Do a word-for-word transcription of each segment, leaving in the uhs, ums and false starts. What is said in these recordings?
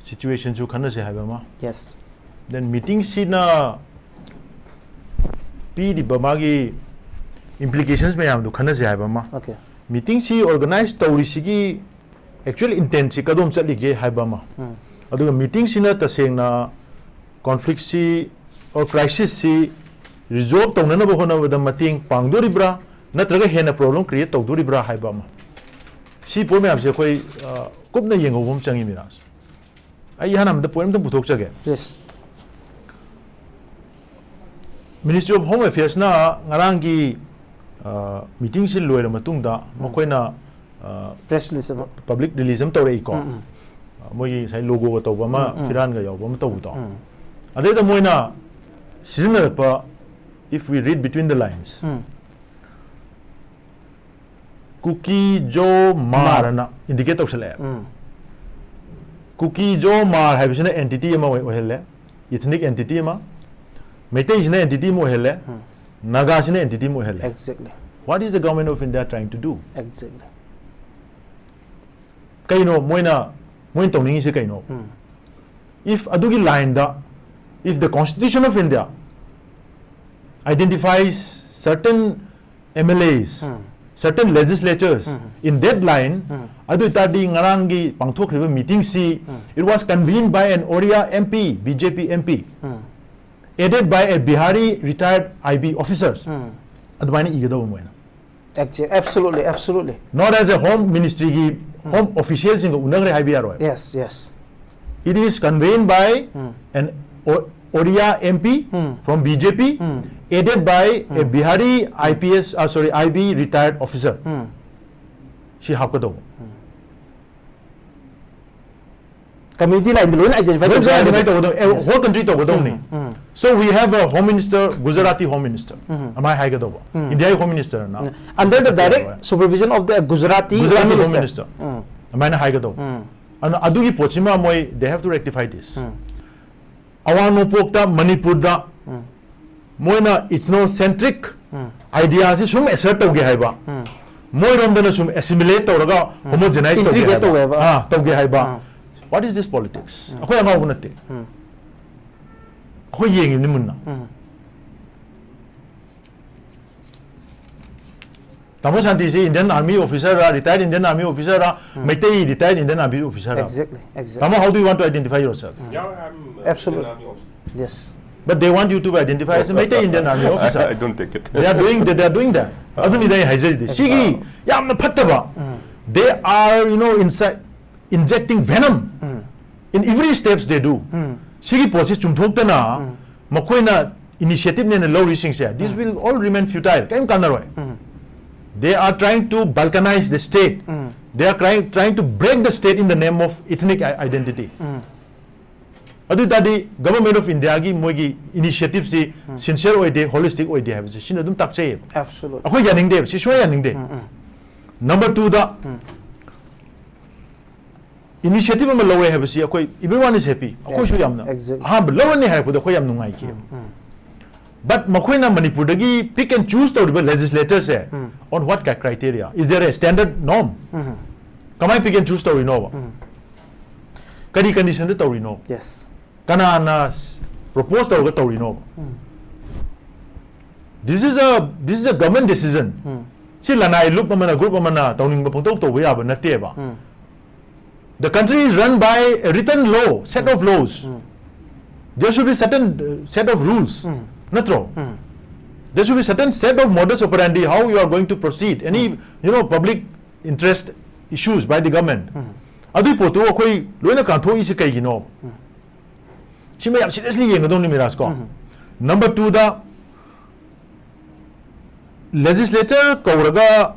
Situationꯁꯨ ꯈꯟꯅꯁꯦ ꯍꯥꯏꯕ ꯑꯃ, Yes. Then meetingꯁꯤꯅ ꯄꯤꯔꯤꯕ ꯃꯥꯒꯤ implications ꯃꯌꯥꯝꯗꯨ ꯈꯟꯅꯁꯦ ꯍꯥꯏꯕ ꯑꯃ, Okay. Meetingꯁꯤ organize ꯇꯧꯔꯤꯁꯤꯒꯤ actual intentꯁꯤ ꯀꯗꯣꯝ ꯆꯠꯂꯤꯒꯦ ꯍꯥꯏꯕ ꯑꯃ, ꯎꯝ. ꯑꯗꯨꯒ meetingꯁꯤꯅ ꯇꯁꯦꯡꯅ conflictꯁꯤ or crisisꯁꯤ resolve ꯇꯧꯅꯅꯕ ꯍꯣꯠꯅꯕꯗ ꯃꯇꯦꯡ ꯄꯥꯡꯗꯣꯔꯤꯕ꯭ꯔꯥ, ꯅꯠꯇ꯭ꯔꯒ ꯍꯦꯟꯅ problem create ꯇꯧꯗꯣꯔꯤꯕ꯭ꯔꯥ ꯍꯥꯏꯕ ꯑꯃ, ꯁꯤ ꯄꯣꯠ ꯃꯌꯥꯝꯁꯦ ꯑꯩꯈꯣꯏ ꯑ, ꯀꯨꯞꯅ ꯌꯦꯡꯍꯧꯕ ꯑꯃ ꯆꯪꯉꯤ, ꯃꯤꯔꯥꯖ꯫ ꯑꯩ ꯏꯍꯥꯟ ꯍꯥꯟꯕꯗ point ꯑꯝꯇꯪ ꯄꯨꯊꯣꯛꯆꯒꯦ꯫ Yes. Ministry of Home Affairsꯅ ꯉꯔꯥꯡꯒꯤ meetingꯁꯤ ꯂꯣꯏꯔ ꯃꯇꯨꯡꯗ ꯃꯈꯣꯏꯅ Press release ꯑꯃ. Public release ꯑꯃ ꯇꯧꯔꯛꯏꯀꯣ꯫ ꯎꯝ, ꯎꯝ. ꯃꯣꯏꯒꯤ ꯉꯁꯥꯏ logoꯒ ꯇꯧꯕ ꯑꯃ, ꯎꯝ, ꯎꯝ. ꯐꯤꯔꯥꯟꯒ ꯌꯥꯎꯕ ꯑꯃ ꯇꯧꯕꯗꯣ꯫ ꯎꯝ. ꯑꯗꯩꯗ ꯃꯣꯏꯅ ꯁꯤꯖꯤꯟꯅꯔꯛꯄ, if we read between the lines, ꯎꯝ. ꯀꯨꯀꯤ ꯖꯣ ꯃꯥꯔ ꯑꯅ indicate ꯇꯧꯁꯜꯂꯛꯑꯦ꯫ ꯎꯝ. ꯀꯨꯀꯤ ꯖꯣ ꯃꯥꯔ ꯍꯥꯏꯕꯁꯤꯅ entity ꯑꯃ ꯑꯣꯏ-, ꯑꯣꯏꯍꯜꯂꯦ, ethnic entity ꯑꯃ꯫ ꯃꯩꯇꯩꯁꯤꯅ entity ꯑꯃ ꯑꯣꯏꯍꯜꯂꯦ꯫ ꯎꯝ. ꯅꯥꯒꯥꯁꯤꯅ entity ꯑꯃ ꯑꯣꯏꯍꯜꯂꯦ꯫ Exactly. What is the government of India trying to do? Exactly. ꯀꯩꯅꯣ ꯃꯣꯏꯅ, ꯃꯣꯏꯅ ꯇꯧꯅꯤꯡꯉꯤꯁꯦ ꯀꯩꯅꯣ? ꯎꯝ. If ꯑꯗꯨꯒꯤ lineꯗ, if the Constitution of India identifies certain MLAs, um. certain legislatures um. in that line, ꯎꯝ. ꯑꯗꯨ ꯑꯣꯏꯇꯥꯔꯗꯤ ꯉꯔꯥꯡꯒꯤ ꯄꯥꯡꯊꯣꯛꯈ꯭ꯔꯤꯕ meetingꯁꯤ, ꯎꯝ. it was convened by an Oriya MP, BJP MP, um. aided by a Bihari retired IB officers, ꯎꯝ. ꯑꯗꯨꯃꯥꯏꯅ ꯏꯒꯗꯧꯕ ꯃꯣꯏꯅ꯫ Exa-, absolutely, absolutely. Not as a home ministryꯒꯤ home officialꯁꯤꯡꯒ ꯎꯅꯈ꯭ꯔꯦ ꯍꯥꯏꯕ ꯌꯥꯔꯣꯏ꯫ Yes, yes. It is convened by um. an O-, Oriya MP um. from BJP, um. aided by a um. Bihari IPS, uh, sorry, IB retired officer. ꯎꯝ. ꯁꯤ ꯍꯥꯞꯀꯗꯧꯕ꯫ Community lineꯗ ꯂꯣꯏꯅ identify ꯂꯣꯏ ꯇꯧꯖꯔꯒꯗꯤ. identify ꯇꯧꯒꯗꯧꯕ, ꯑꯦ, Yes. whole country ꯇꯧꯒꯗꯧꯅꯤ꯫ Um, um. So we have a home minister, Gujarati home minister. ꯎꯝ. ꯑꯗꯨꯃꯥꯏꯅ ꯍꯥꯏꯒꯗꯧꯕ꯫ ꯎꯝ. Indiaꯒꯤ home ministerꯅ꯫ Under the direct supervision of the Gujarati Gujarati Home home Minister. minister. ꯎꯝ. ꯑꯗꯨꯃꯥꯏꯅ ꯍꯥꯏꯒꯗꯧꯕ꯫ ꯎꯝ. ꯑꯗꯨꯅ ꯑꯗꯨꯒꯤ ꯄꯣꯠꯁꯤꯃ ꯃꯣꯏ they have to rectify this. ꯎꯝ. ꯑꯋꯥꯡ ꯅꯣꯡꯄꯣꯛꯇ ꯃꯅꯤꯄꯨꯔꯗ ꯎꯝ. ꯃꯣꯏꯅ ethnocentric ꯎꯝ. ideaꯁꯤ ꯁꯨꯝ assert ꯇꯧꯒꯦ ꯍꯥꯏꯕ, ꯎꯝ. ꯃꯣꯏꯔꯣꯝꯗꯅ ꯁꯨꯝ assimilate ꯇꯧꯔꯒ homogenize ꯇꯧꯒꯦ Integrate ꯍꯥꯏꯕ꯫ ꯇꯧꯒꯦ ꯍꯥꯏꯕ꯫ ꯑꯥ, ꯇꯧꯒꯦ ꯍꯥꯏꯕ꯫ ꯑꯥ. What is this politics? ꯑꯩꯈꯣꯏ ꯑꯉꯥꯎꯕ ꯅꯠꯇꯦ꯫ ꯑꯩꯈꯣꯏ ꯌꯦꯡꯉꯤꯕꯅꯤ ꯃꯨꯟꯅ꯫ ꯇꯥꯃꯣ ꯁꯥꯟꯇꯤꯁꯤ Indian Army officer ꯔ, retired Indian Army officer ꯔ, Meitei retired Indian Army officer ꯔ? Exactly, exactly. ꯇꯥꯃꯣ, how do you want to identify yourself? Yeah, I'm uh, Absolutely. Indian Army officer. Yes. But they want you to identify as a Meitei Indian Army officer. I don't take it. They are doing that, they are doing that. ꯑꯗꯨꯅꯤꯗ ꯑꯩ ꯍꯥꯏꯖꯔꯤꯗꯤ꯫ ꯁꯤꯒꯤ ꯌꯥꯝꯅ ꯐꯠꯇꯕ, they are, you know, inside, injecting venom in every steps they do. ꯁꯤꯒꯤ ꯄꯣꯠꯁꯤ ꯆꯨꯝꯊꯣꯛꯇꯅ ꯃꯈꯣꯏꯅ initiative ꯅꯦꯅ ꯂꯧꯔꯤꯁꯤꯡꯁꯦ, this will all remain futile. ꯀꯔꯤꯝ ꯀꯥꯟꯅꯔꯣꯏ꯫ They are trying to balkanize the state. They are trying, trying to break the state in the name of ethnic i- identity. ꯑꯗꯨ ꯑꯣꯏ ꯇꯥꯔꯗꯤ Government of India ꯒꯤ ꯃꯣꯏꯒꯤ initiative ꯁꯤ sincere ꯑꯣꯏꯗꯦ, holistic ꯑꯣꯏꯗꯦ ꯍꯥꯏꯕꯁꯦ ꯁꯤꯅ ꯑꯗꯨꯝ ꯇꯥꯛꯆꯩꯌꯦꯕ꯫ Absolutely. ꯑꯩꯈꯣꯏ ꯌꯥꯅꯤꯡꯗꯦꯕ, ꯁꯤ ꯁꯨꯡꯌꯥ ꯌꯥꯅꯤꯡꯗꯦ꯫ Number two ꯗ, initiative ꯑꯃ ꯂꯧꯔꯦ ꯍꯥꯏꯕꯁꯤ ꯑꯩꯈꯣꯏ everyone is happy, ꯑꯩꯈꯣꯏꯁꯨ ꯌꯥꯝꯅ Exactly. ꯑꯍꯥꯟꯕ ꯂꯧꯔꯅꯤ ꯍꯥꯏꯔꯛꯄꯗ ꯑꯩꯈꯣꯏ ꯌꯥꯝ ꯅꯨꯡꯉꯥꯏꯈꯤ꯫ But ꯃꯈꯣꯏꯅ ꯃꯅꯤꯄꯨꯔꯗꯒꯤ pick and choose ꯇꯧꯔꯤꯕ legislator say, on what criteria? Is there a standard norm? ꯀꯃꯥꯏꯅ pick and choose ꯇꯧꯔꯤꯅꯣꯕ? ꯀꯔꯤ condition ꯗ ꯇꯧꯔꯤꯅꯣ? Yes. ꯀꯅꯥꯅ propose ꯇꯧꯔꯒ ꯇꯧꯔꯤꯅꯣꯕ? This is a, this is a government decision. ꯁꯤ ꯂꯅꯥꯏ ꯂꯨꯞ ꯑꯃꯅ, group ꯑꯃꯅ ꯇꯧꯅꯤꯡꯕ ꯄꯪꯇꯧ ꯇꯧꯕ ꯌꯥꯕ ꯅꯠꯇꯦꯕ꯫ The country is run by a written law, set of laws. There should be certain uh, set of rules. ꯅꯠꯇ꯭ꯔꯣ? There should be certain set of modus operandi, how you are going to proceed any, you know, public interest issues by the government. ꯑꯗꯨꯒꯤ ꯄꯣꯠꯇꯨ ꯑꯩꯈꯣꯏ ꯂꯣꯏꯅ ꯀꯥꯟꯊꯣꯛꯏꯁꯤ ꯀꯩꯒꯤꯅꯣ? ꯁꯤꯃ ꯌꯥꯝ seriously ꯌꯦꯡꯒꯗꯧꯅꯤ, Miraj ꯀꯣ꯫ Number two ꯗ, legislator ꯀꯧꯔꯒ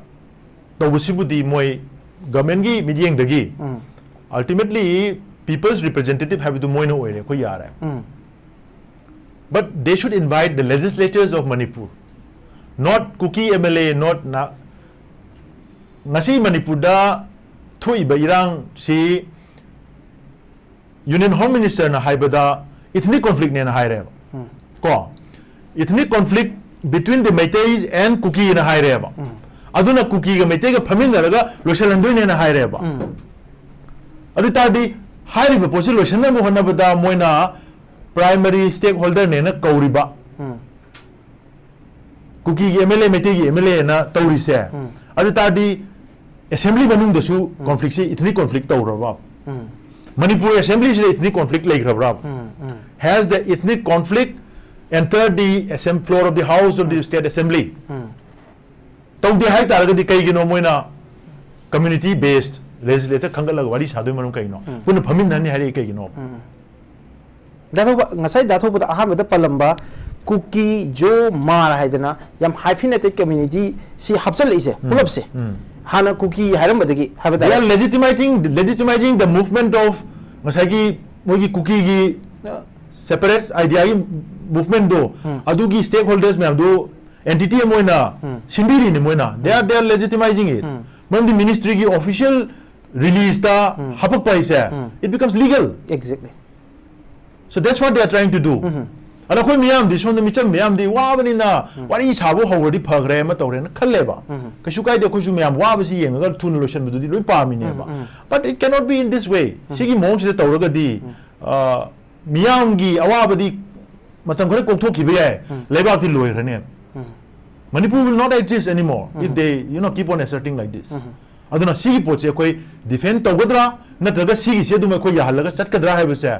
ꯇꯧꯕꯁꯤꯕꯨꯗꯤ ꯃꯣꯏ government ꯀꯤ ꯃꯤꯠꯌꯦꯡꯗꯒꯤ ultimately people's representative ꯍꯥꯏꯕꯗꯨ ꯃꯣꯏꯅ ꯑꯣꯏꯔꯦ, ꯑꯩꯈꯣꯏ ꯌꯥꯔꯦ꯫ But they should invite the legislators of Manipur, not Kuki M L A, not na-, ꯉꯁꯤ ꯃꯅꯤꯄꯨꯔꯗ ꯊꯣꯛꯏꯕ ꯏꯔꯥꯡꯁꯤ Union Home Minister ꯅ ꯍꯥꯏꯕꯗ ethnic conflict ꯅꯦꯅ ꯍꯥꯏꯔꯦꯕ꯫ ꯀꯣ, ethnic conflict between the Meiteis and Kuki ꯅ ꯍꯥꯏꯔꯦꯕ꯫ ꯑꯗꯨꯅ ꯀꯨꯀꯤꯒ ꯃꯩꯇꯩꯒ ꯐꯝꯃꯤꯟꯅꯔꯒ ꯂꯣꯏꯁꯤꯜꯍꯟꯗꯣꯏꯅꯦꯅ ꯍꯥꯏꯔꯦꯕ꯫ ꯑꯗꯨ ꯇꯥꯔꯗꯤ ꯍꯥꯏꯔꯤꯕ ꯄꯣꯠꯁꯤ ꯂꯣꯏꯁꯤꯟꯅꯕ ꯍꯣꯠꯅꯕꯗ ꯃꯣꯏꯅ primary stakeholderꯅꯦꯅ ꯀꯧꯔꯤꯕ ꯀꯨꯀꯤꯒꯤ ꯑꯦꯝ ꯑꯦꯜ ꯑꯦ, ꯃꯩꯇꯩꯒꯤ ꯑꯦꯝ ꯑꯦꯜ ꯑꯦꯅ ꯇꯧꯔꯤꯁꯦ, ꯑꯗꯨ ꯇꯥꯔꯗꯤ ꯑꯦꯁꯦꯝꯕ꯭ꯂꯤ ꯃꯅꯨꯡꯗꯁꯨ ꯀꯣꯟꯐ꯭ꯂꯤꯛꯁꯤ, ꯏꯊꯅꯤꯛ ꯀꯣꯟꯐ꯭ꯂꯤꯛ ꯇꯧꯔꯕ? ꯃꯅꯤꯄꯨꯔ ꯑꯦꯁꯦꯝꯕ꯭ꯂꯤꯁꯤꯗ ꯏꯊꯅꯤꯛ ꯀꯣꯟꯐ꯭ꯂꯤꯛ ꯂꯩꯈ꯭ꯔꯕ꯭ꯔꯥ? Has the ethnic conflict entered the assem- floor of the House of the State Assembly? ꯇꯧꯗꯦ ꯍꯥꯏ ꯇꯥꯔꯒꯗꯤ ꯀꯩꯒꯤꯅꯣ ꯃꯣꯏꯅ community based legislature ꯈꯟꯒꯠꯂꯒ ꯋꯥꯔꯤ ꯁꯥꯗꯣꯏ ꯃꯔꯝ ꯀꯩꯅꯣ? ꯄꯨꯟꯅ ꯐꯝꯃꯤꯟꯅꯅꯤ ꯍꯥꯏꯔꯛꯏ ꯀꯩꯒꯤꯅꯣ? ꯗꯥ ꯊꯧꯕ, ꯉꯁꯥꯏ ꯗꯥ ꯊꯧꯕꯗ ꯑꯍꯥꯟꯕꯗ ꯄꯜꯂꯝꯕ ꯀꯨꯀꯤ, ꯖꯣ, ꯃꯥꯔ ꯍꯥꯏꯗꯅ ꯌꯥꯝ hyphenated community ꯁꯤ ꯍꯥꯞꯆꯜꯂꯛꯏꯁꯦ ꯄꯨꯂꯞꯁꯦ꯫ ꯍꯥꯟꯅ ꯀꯨꯀꯤ ꯍꯥꯏꯔꯝꯕꯗꯒꯤ ꯍꯥꯏꯕ They are ꯇꯥꯔꯦ꯫ Legitimizing, legitimizing the movement of ꯉꯁꯥꯏꯒꯤ ꯃꯣꯏꯒꯤ ꯀꯨꯀꯤꯒꯤ separate ideaꯒꯤ movementꯗꯣ, ꯑꯗꯨꯒꯤ stakeholders ꯃꯌꯥꯝꯗꯨ entity ꯑꯃ ꯑꯣꯏꯅ ꯁꯤꯟꯕꯤꯔꯤꯅꯤ ꯃꯣꯏꯅ꯫ They are, they are legitimizing it. ꯃꯔꯝꯗꯤ ministryꯒꯤ official releaseꯇ ꯍꯥꯄꯛꯄ ꯍꯥꯏꯁꯦ, it becomes legal. Exactly. So that's what they are trying to do. ꯑꯗ ꯑꯩꯈꯣꯏ ꯃꯤꯌꯥꯝꯗꯤ, ꯁꯣꯝꯗ ꯃꯤꯆꯝ ꯃꯤꯌꯥꯝꯗꯤ ꯋꯥꯕꯅꯤꯅ ꯋꯥꯔꯤ ꯁꯥꯕ ꯍꯧꯔꯗꯤ ꯐꯈ꯭ꯔꯦ, ꯑꯃ ꯇꯧꯔꯦꯅ ꯈꯜꯂꯦꯕ꯫ ꯀꯩꯁꯨ ꯀꯥꯏꯗꯦ, ꯑꯩꯈꯣꯏꯁꯨ ꯃꯌꯥꯝ ꯋꯥꯕꯁꯤ ꯌꯦꯡꯉꯒ ꯊꯨꯅ ꯂꯣꯏꯁꯤꯟꯕꯗꯨꯗꯤ ꯂꯣꯏ ꯄꯥꯝꯃꯤꯅꯦꯕ꯫ But it cannot be in this way. ꯁꯤꯒꯤ ꯃꯑꯣꯡꯁꯤꯗ ꯇꯧꯔꯒꯗꯤ, ꯑ, ꯃꯤꯌꯥꯝꯒꯤ ꯑꯋꯥꯕꯗꯤ ꯃꯇꯝ ꯈꯔ ꯀꯣꯛꯊꯣꯛꯈꯤꯕ ꯌꯥꯏ, ꯂꯩꯕꯥꯛꯇꯤ ꯂꯣꯏꯈ꯭ꯔꯅꯦꯕ꯫ Manipur will not exist anymore if they, you know, keep on asserting like this. ꯑꯗꯨꯅ ꯁꯤꯒꯤ ꯄꯣꯠꯁꯦ ꯑꯩꯈꯣꯏ defend ꯇꯧꯒꯗ꯭ꯔꯥ, ꯅꯠꯇ꯭ꯔꯒ ꯁꯤꯒꯤꯁꯦ ꯑꯗꯨꯝ ꯑꯩꯈꯣꯏ ꯌꯥꯍꯜꯂꯒ ꯆꯠꯀꯗ꯭ꯔꯥ ꯍꯥꯏꯕꯁꯦ,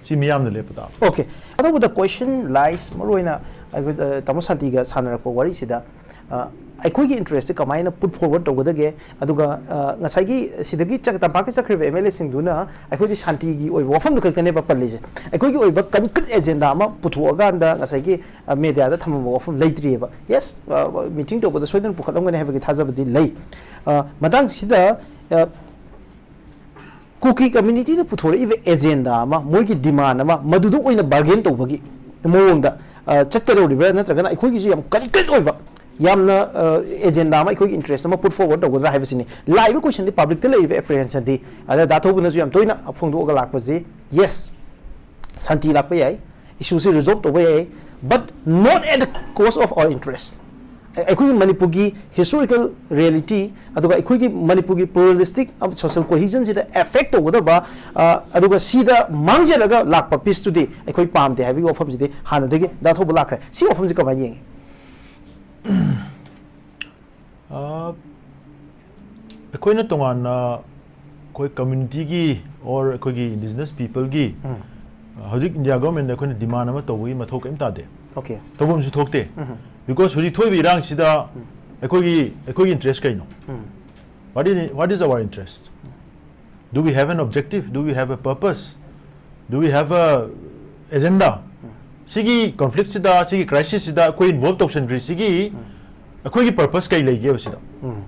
ꯁꯤ ꯃꯤꯌꯥꯝꯅ ꯂꯦꯞꯄ ꯇꯥꯕ꯫ Okay. ꯑꯇꯧꯕꯗ question lies, ꯃꯔꯨꯑꯣꯏꯅ ꯑꯩꯈꯣꯏ, ꯑ, ꯇꯥꯃꯣ ꯁꯥꯟꯇꯤꯒ ꯁꯥꯟꯅꯔꯛꯄ ꯋꯥꯔꯤꯁꯤꯗ, ꯑ, ꯑꯩꯈꯣꯏꯒꯤ interestꯁꯦ ꯀꯃꯥꯏꯅ put forward ꯇꯧꯒꯗꯒꯦ? ꯑꯗꯨꯒ, ꯑ, ꯉꯁꯥꯏꯒꯤ ꯁꯤꯗꯒꯤ ꯆꯠ-, ꯇꯝꯄꯥꯛꯀꯤ ꯆꯠꯈ꯭ꯔꯤꯕ ꯑꯦꯝ ꯑꯦꯜ ꯑꯦꯁꯤꯡꯗꯨꯅ ꯑꯩꯈꯣꯏꯗꯤ ꯁꯥꯟꯇꯤꯒꯤ ꯑꯣꯏꯕ ꯋꯥꯐꯝꯗꯨ ꯈꯛꯇꯅꯦꯕ ꯄꯜꯂꯤꯁꯦ꯫ ꯑꯩꯈꯣꯏꯒꯤ ꯑꯣꯏꯕ concrete agenda ꯑꯃ ꯄꯨꯊꯣꯛꯑꯀꯥꯟꯗ ꯉꯁꯥꯏꯒꯤ, ꯑ, mediaꯗ ꯊꯝꯃꯝꯕ ꯋꯥꯐꯝ ꯂꯩꯇ꯭ꯔꯤꯑꯕ꯫ Yes, ꯑ, meeting ꯇꯧꯕꯗ ꯁꯣꯏꯗꯅ ꯄꯨꯈꯠꯂꯝꯒꯅꯤ ꯍꯥꯏꯕꯒꯤ ꯊꯥꯖꯕꯗꯤ ꯂꯩ꯫ ꯑ, ꯃꯇꯥꯡꯁꯤꯗ, ꯑ, ꯀꯨꯀꯤ communityꯅ ꯄꯨꯊꯣꯔꯛꯏꯕ agenda ꯑꯃ, ꯃꯣꯏꯒꯤ demand ꯑꯃ, ꯃꯗꯨꯗ ꯑꯣꯏꯅ bargain ꯇꯧꯕꯒꯤ ꯃꯑꯣꯡꯗ, ꯑ, ꯆꯠꯀꯗꯧꯔꯤꯕ꯭ꯔꯥ, ꯅꯠꯇ꯭ꯔꯒꯅ ꯑꯩꯈꯣꯏꯒꯤꯁꯨ ꯌꯥꯝ concrete ꯑꯣꯏꯕ, ꯌꯥꯝꯅ, ꯑ, agenda ꯑꯃ, ꯑꯩꯈꯣꯏꯒꯤ interest ꯑꯃ put forward ꯇꯧꯒꯗ꯭ꯔꯥ ꯍꯥꯏꯕꯁꯤꯅꯤ꯫ ꯂꯥꯛꯏꯕ questionꯗꯤ, publicꯇ ꯂꯩꯔꯤꯕ apprehensionꯗꯤ, ꯑꯗ ꯗꯥ ꯊꯧꯕꯅꯁꯨ ꯌꯥꯝ ꯇꯣꯏꯅ ꯐꯣꯡꯗꯣꯛꯑꯒ ꯂꯥꯛꯄꯁꯤ, yes, ꯁꯥꯟꯇꯤ ꯂꯥꯛꯄ ꯌꯥꯏ, issueꯁꯤ resolve ꯇꯧꯕ ꯌꯥꯏ, but not at the cost of our interest. ꯑꯩꯈꯣꯏꯒꯤ ꯃꯅꯤꯄꯨꯔꯒꯤ historical reality, ꯑꯗꯨꯒ ꯑꯩꯈꯣꯏꯒꯤ ꯃꯅꯤꯄꯨꯔꯒꯤ pluralistic social cohesion ꯁꯤꯗ affect ꯇꯧꯒꯗꯕ, ꯑ, ꯑꯗꯨꯒ ꯁꯤꯗ ꯃꯥꯡꯖꯔꯒ ꯂꯥꯛꯄ peace ꯇꯨꯗꯤ ꯑꯩꯈꯣꯏ ꯄꯥꯝꯗꯦ ꯍꯥꯏꯕꯒꯤ ꯋꯥꯐꯝꯁꯤꯗꯤ ꯍꯥꯟꯅꯗꯒꯤ ꯗꯥ ꯊꯧꯕ ꯂꯥꯛꯈ꯭ꯔꯦ꯫ ꯁꯤ ꯋꯥꯐꯝꯁꯤ ꯀꯃꯥꯏꯅ ꯌꯦꯡꯉꯤ? ꯑ, ꯑꯩꯈꯣꯏꯅ ꯇꯣꯉꯥꯟꯅ ꯑꯩꯈꯣꯏ community ꯒꯤ or ꯑꯩꯈꯣꯏꯒꯤ indigenous people ꯒꯤ, ꯎꯝ꯫ ꯑ, ꯍꯧꯖꯤꯛ India government ꯗ ꯑꯩꯈꯣꯏꯅ demand ꯑꯃ ꯇꯧꯕꯒꯤ ꯃꯊꯧ ꯀꯔꯤꯝ ꯇꯥꯗꯦ꯫ Okay. ꯇꯧꯐꯝꯁꯨ ꯊꯣꯛꯇꯦ꯫ ꯎꯝ꯫ Because ꯍꯧꯖꯤꯛ ꯊꯣꯛꯏꯕ ꯏꯔꯥꯡꯁꯤꯗ ꯑꯩꯈꯣꯏꯒꯤ, ꯑꯩꯈꯣꯏꯒꯤ interest ꯀꯩꯅꯣ? ꯎꯝ꯫ What is, what is our interest? Do we have an objective? Do we have a purpose? Do we have a agenda? ꯁꯤꯒꯤ conflict ꯁꯤꯗ, ꯁꯤꯒꯤ crisis ꯁꯤꯗ ꯑꯩꯈꯣꯏ involve ꯇꯧꯁꯟꯈ꯭ꯔꯤꯁꯤꯒꯤ ꯑꯩꯈꯣꯏꯒꯤ purpose ꯀꯩ ꯂꯩꯒꯦꯕ ꯁꯤꯗ? ꯎꯝ꯫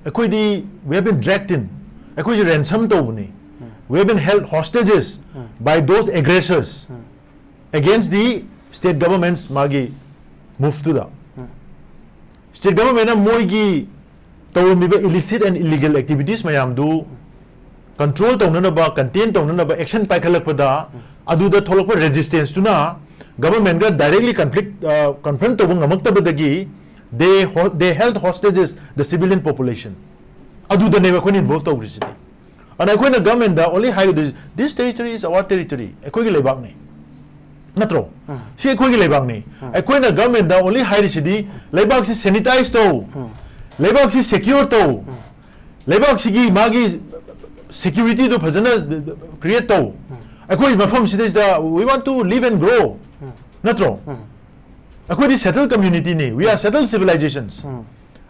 ꯑꯩꯈꯣꯏꯗꯤ we have been dragged in. ꯑꯩꯈꯣꯏꯁꯦ ransom ꯇꯧꯕꯅꯤ. We have been held hostages by those aggressors against the state government's ꯃꯥꯒꯤ move ꯇꯨꯗ꯫ State government ꯅ ꯃꯣꯏꯒꯤ ꯇꯧꯔꯝꯃꯤꯕ illicit and illegal activities ꯃꯌꯥꯝꯗꯨ control ꯇꯧꯅꯅꯕ, contain ꯇꯧꯅꯅꯕ action ꯄꯥꯏꯈꯠꯂꯛꯄꯗ ꯑꯗꯨꯗ ꯊꯣꯛꯂꯛꯄ resistance ꯇꯨꯅ government ꯒ directly conflict, ꯑ, confront ꯇꯧꯕ ꯉꯝꯃꯛꯇꯕꯗꯒꯤ they ho-, they held hostages the civilian population. ꯑꯗꯨꯗꯅꯦꯕ ꯑꯩꯈꯣꯏꯅ involve ꯇꯧꯔꯤꯁꯤꯗꯤ꯫ ꯑꯗꯨꯅ ꯑꯩꯈꯣꯏꯅ government the only ꯍꯥꯏꯒꯗꯣꯏꯁꯤ, "This territory is our territory." ꯑꯩꯈꯣꯏꯒꯤ ꯂꯩꯕꯥꯛꯅꯤ꯫ ꯅꯠꯇ꯭ꯔꯣ? ꯎꯝ꯫ ꯁꯤ ꯑꯩꯈꯣꯏꯒꯤ ꯂꯩꯕꯥꯛꯅꯤ꯫ ꯎꯝ꯫ ꯑꯩꯈꯣꯏꯅ government ꯗ only ꯍꯥꯏꯔꯤꯁꯤꯗꯤ ꯂꯩꯕꯥꯛꯁꯤ sanitize ꯇꯧ꯫ ꯎꯝ꯫ ꯂꯩꯕꯥꯛꯁꯤ secure ꯇꯧ꯫ ꯂꯩꯕꯥꯛꯁꯤꯒꯤ ꯃꯥꯒꯤ security ꯗꯨ ꯐꯖꯅ create ꯇꯧ꯫ ꯑꯩꯈꯣꯏ ꯃꯐꯝꯁꯤꯗꯩꯁꯤꯗ we want to live and grow꯫ ꯅꯠꯇ꯭ꯔꯣ? ꯎꯝ꯫ ꯑꯩꯈꯣꯏꯗꯤ settled community ꯅꯤ, we are settled civilizations꯫ ꯎꯝ꯫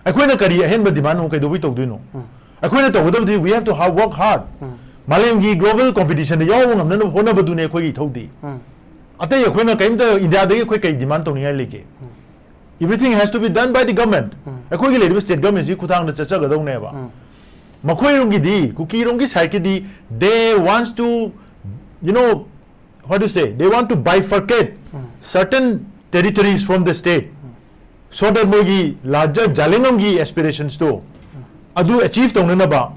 ꯑꯩꯈꯣꯏꯅ ꯀꯔꯤ ꯑꯍꯦꯟꯕ demand ꯑꯃꯨꯛ ꯀꯩꯗꯧꯕꯩ ꯇꯧꯗꯣꯏꯅꯣ? ꯎꯝ꯫ ꯑꯩꯈꯣꯏꯅ ꯇꯧꯒꯗꯕꯗꯤ we have to have work hard꯫ ꯎꯝ꯫ ꯃꯥꯂꯦꯝꯒꯤ global competition ꯗ ꯌꯥꯎꯕ ꯉꯝꯅꯅꯕ ꯍꯣꯠꯅꯕꯗꯨꯅꯦ ꯑꯩꯈꯣꯏꯒꯤ ꯏꯊꯧꯗꯤ꯫ ꯎꯝ꯫ ꯑꯇꯩ ꯑꯩꯈꯣꯏꯅ ꯀꯔꯤꯝꯇ India ꯗꯒꯤ ꯑꯩꯈꯣꯏ ꯀꯔꯤ demand ꯇꯧꯅꯤꯡꯉꯥꯏ ꯂꯩꯒꯦ? Everything has to be done by the government꯫ ꯎꯝ꯫ ꯑꯩꯈꯣꯏꯒꯤ ꯂꯩꯔꯤꯕ state government ꯁꯤ ꯈꯨꯠꯊꯥꯡꯗ ꯆꯠꯆꯒꯗꯧꯅꯦꯕ꯫ ꯎꯝ꯫ ꯃꯈꯣꯏꯔꯣꯝꯒꯤꯗꯤ, ꯀꯨꯀꯤꯔꯣꯝꯒꯤ side ꯀꯤꯗꯤ, they wants to, you know, what do you say, they want to bifurcate certain territories from the state so that ꯃꯣꯏꯒꯤ larger ꯖꯥꯂꯦꯡꯉꯝꯒꯤ aspirations ꯇꯣ ꯑꯗꯨ achieve ꯇꯧꯅꯅꯕ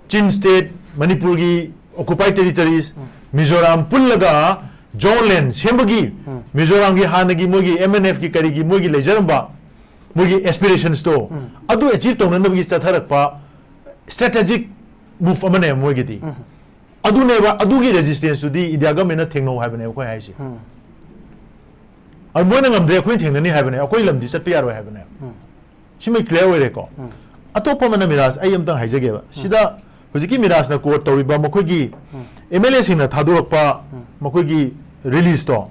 Chin state, ꯃꯅꯤꯄꯨꯔꯒꯤ occupied territories, Mizoram ꯄꯨꯜꯂꯒ ꯖꯣꯟꯂꯦꯟ ꯁꯦꯝꯕꯒꯤ, ꯃꯤꯖꯣꯔꯥꯝꯒꯤ ꯍꯥꯟꯅꯒꯤ ꯃꯣꯏꯒꯤ ꯑꯦꯝ ꯑꯦꯟ ꯑꯦꯐꯀꯤ ꯀꯔꯤꯒꯤ ꯃꯣꯏꯒꯤ ꯂꯩꯖꯔꯝꯕ ꯃꯣꯏꯒꯤ ꯑꯦꯁꯄꯤꯔꯦꯁꯟꯁꯇꯣ, ꯑꯗꯨ ꯑꯦꯆꯤꯞ ꯇꯧꯅꯅꯕꯒꯤ ꯆꯠꯊꯔꯛꯄ ꯁ꯭ꯇ꯭ꯔꯦꯇꯦꯖꯤꯛ ꯃꯨꯚ ꯑꯃꯅꯦꯕ ꯃꯣꯏꯒꯤꯗꯤ꯫ ꯑꯗꯨꯅꯦꯕ, ꯑꯗꯨꯒꯤ ꯔꯦꯖꯤꯁꯇꯦꯟꯁꯇꯨꯗꯤ ꯏꯟꯗꯤꯌꯥ ꯒꯃꯦꯟꯅ ꯊꯦꯡꯅꯧ ꯍꯥꯏꯕꯅꯦ ꯑꯩꯈꯣꯏ ꯍꯥꯏꯁꯦ꯫ ꯑꯗꯨ ꯃꯣꯏꯅ ꯉꯝꯗ꯭ꯔꯦ, ꯑꯩꯈꯣꯏꯅ ꯊꯦꯡꯅꯅꯤ ꯍꯥꯏꯕꯅꯦ, ꯑꯩꯈꯣꯏ ꯂꯝꯗꯤ ꯆꯠꯄ ꯌꯥꯔꯣꯏ ꯍꯥꯏꯕꯅꯦ꯫ ꯁꯤꯃꯩ ꯀ꯭ꯂꯤꯌꯥꯔ ꯑꯣꯏꯔꯦꯀꯣ꯫ ꯑꯇꯣꯞꯄ ꯑꯃꯅ ꯃꯤꯔꯥꯖ, ꯑꯩ ꯑꯝꯇꯪ ꯍꯥꯏꯖꯒꯦꯕ꯫ ꯁꯤꯗ ꯍꯧꯖꯤꯛꯀꯤ ꯃꯤꯔꯥꯖꯅ ꯀꯣꯠ ꯇꯧꯔꯤꯕ ꯃꯈꯣꯏꯒꯤ ꯑꯦꯝ ꯑꯦꯜ ꯑꯦꯁꯤꯡꯅ ꯊꯥꯗꯣꯔꯛꯄ ꯃꯈꯣꯏꯒꯤ ꯔꯤꯂꯤꯁꯇꯣ,